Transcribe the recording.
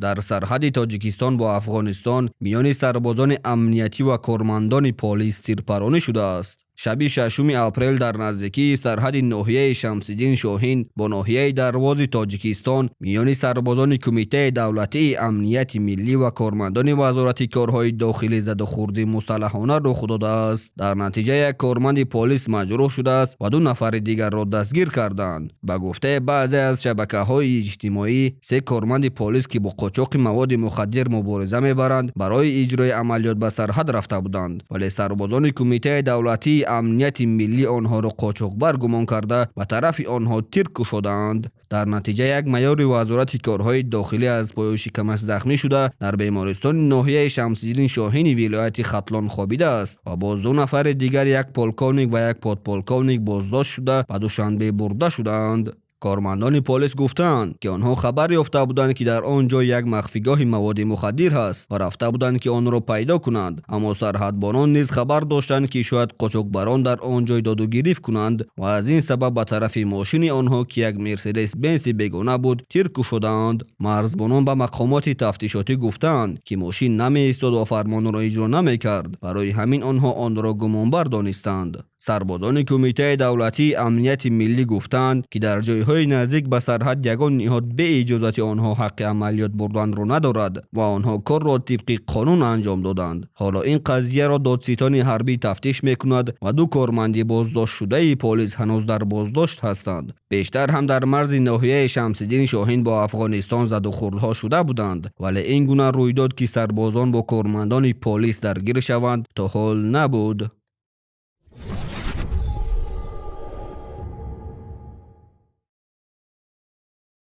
Дар сарҳади Тоҷикистон бо Афғонистон миёни сарбозони амниятӣ ва кормандони полис тирпаронӣ шудааст. Шаби 6 апрел дар наздикии сарҳади ноҳияи Шамсиддин Шоҳин бо ноҳияи Дарвози Тоҷикистон миёни сарбозони Кумитаи давлатии амнияти миллӣ ва кормандони Вазорати корҳои дохилӣ задухӯрди мусаллаҳона рух додааст. Дар натиҷа як корманди полис маҷрӯҳ шудааст ва 2 нафари дигарро дастгир карданд. Ба гуфтаи баъзе аз шабакаҳои иҷтимоӣ, 3 корманди полис, ки бо қочоқи маводи мухаддир мубориза мебаранд, барои иҷрои амалиёт ба сарҳад рафта буданд, вале сарбозони Кумитаи давлатии амнияти миллӣ онҳоро қочоқбар гумон карда ба тарафи онҳо тир кушодаанд. Дар натиҷа як майори Вазорати корҳои дохилӣ аз пою шикамаш захмӣ шуда дар бемористони ноҳияи Шамсиддин Шоҳини вилояти Хатлон хобидааст ва боз 2 нафари дигар, як полковник ва як подполковник, боздошт шуда ба Душанбе бурда шудаанд. Кормандони полис гуфтаанд, ки онҳо хабар ёфта буданд, ки дар он ҷой як махфигоҳи маводи мухаддир ҳаст ва рафта буданд, ки онро пайдо кунанд. Аммо сарҳадбонон низ хабар доштанд, ки шояд қочоқбарон дар он ҷой додугирифт кунанд ва аз ин сабаб ба тарафи мошини онҳо, ки як Мерседес Бенси бегона буд, тир кушодаанд. Марзбонон ба мақомоти тафтишотӣ гуфтаанд, ки мошин намеистод ва фармонро иҷро намекард. Барои ҳамин онҳо онро гумонбар донистанд. Сарбозони Кумитаи давлатии амнияти миллӣ гуфтаанд, ки дар ҷойҳои наздик ба сарҳад ягон ниҳод бе иҷозати онҳо ҳаққи амалиёт бурданро надорад ва онҳо корро тибқи қонун анҷом доданд. Ҳоло ин қазияро додситони ҳарбӣ тафтиш мекунад ва 2 корманди боздоштшудаи полис ҳанӯз дар боздошт ҳастанд. Бештар ҳам дар марзи ноҳияи Шамсиддин Шоҳин бо Афғонистон задухӯрдҳо шуда буданд, вале ин гуна рӯйдод, ки сарбозон бо кормандони полис даргир шаванд, то ҳол набуд.